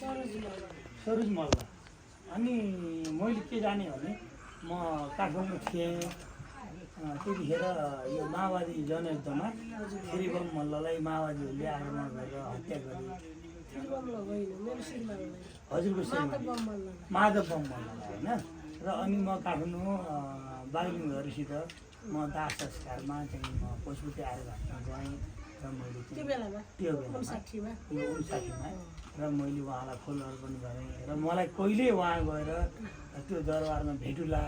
सरोज मल्ल। अनि मैले के जाने भने म काठमाडौँ थिएँ त्यतिखेर यो माओवादी जनयुद्धमा थिरिबम मल्ललाई माओवादीहरूले आक्रमण गरेर हत्या गरे। हजुरको श्रीमान माधव बम मल्ललाई होइन। र अनि म काठमाडौँ बागलुङहरूसित म दाह संस्कारमा चाहिँ म पशुपति आएर घाटमा गएँ र मैले त्यो बेलामा 59मा र मैले उहाँलाई फुल अर्पण गरेँ र मलाई कहिले उहाँ गएर त्यो दरबारमा भेटुला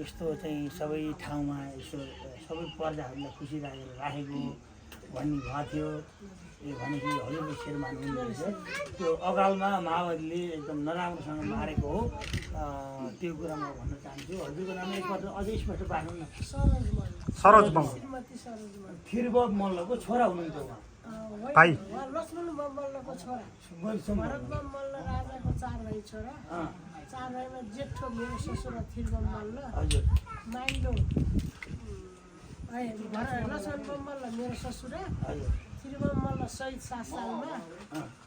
यस्तो चाहिँ सबै ठाउँमा यसो सबै प्रजाहरूलाई खुसी राखेको भन्ने भएको थियो। भनेपछि हजुरको श्रीमान हुनुहुँदो त्यो अगालमा माओवादीले एकदम नराम्रोसँग मारेको हो। त्यो कुरा म भन्न चाहन्छु। हजुरको नाम एकपल्ट अझै स्पष्ट पार्नु न। सरोज बम थिरिबम मल्लको छोरा हुनुहुन्थ्यो उहाँ। भाइ लक्ष्मण बम मल्लको छोरा। भरत बम मल्ल राजाको 4 भाइ छोरा। 4 भाइमा जेठो मेरो ससुर थिरिबम मल्ल। हजुर माइलो लक्ष्मण बम मल्ल मेरो ससुर। हजुर थिरिबम मल्ल शहीद 7 सालमा।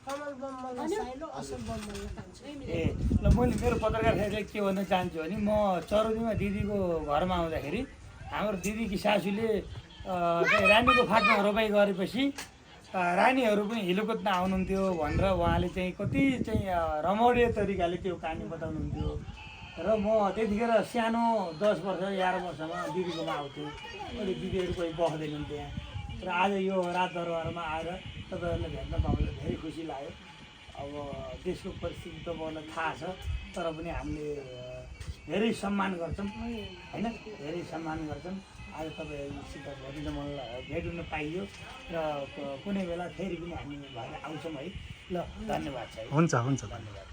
कमल बम मल्ल साइलो असल बम मल्ल कान्छ। ए ल मैले मेरो पत्रकार साथीलाई के भन्न चाहन्छु भने म चरौदीमा दिदीको घरमा आउँदाखेरि हाम्रो दिदीकी सासूले रानीको फाटमा रोपाइ गरेपछि रानीहरू पनि हिलोकोतमा आउनुहुन्थ्यो भनेर उहाँले चाहिँ कति चाहिँ रमणीय तरिकाले त्यो कहानी बताउनुहुन्थ्यो। र म त्यतिखेर सानो 10 वर्ष 11 वर्षमा दिदीकोमा आउँथेँ। अहिले दिदीहरू कोही बस्दैनन् त्यहाँ। र आज यो रात दरबारमा आएर तपाईँहरूलाई भेट्न पाउँदा धेरै खुसी लाग्यो। अब देशको परिस्थिति तपाईँहरूलाई थाहा छ, तर पनि हामीले धेरै सम्मान गर्छौँ होइन, धेरै सम्मान गर्छौँ। आज तपाईँहरूसित भेट हुन पाइयो र कुनै बेला फेरि पनि हामी भएर आउँछौँ है। ल धन्यवाद छ। हुन्छ धन्यवाद।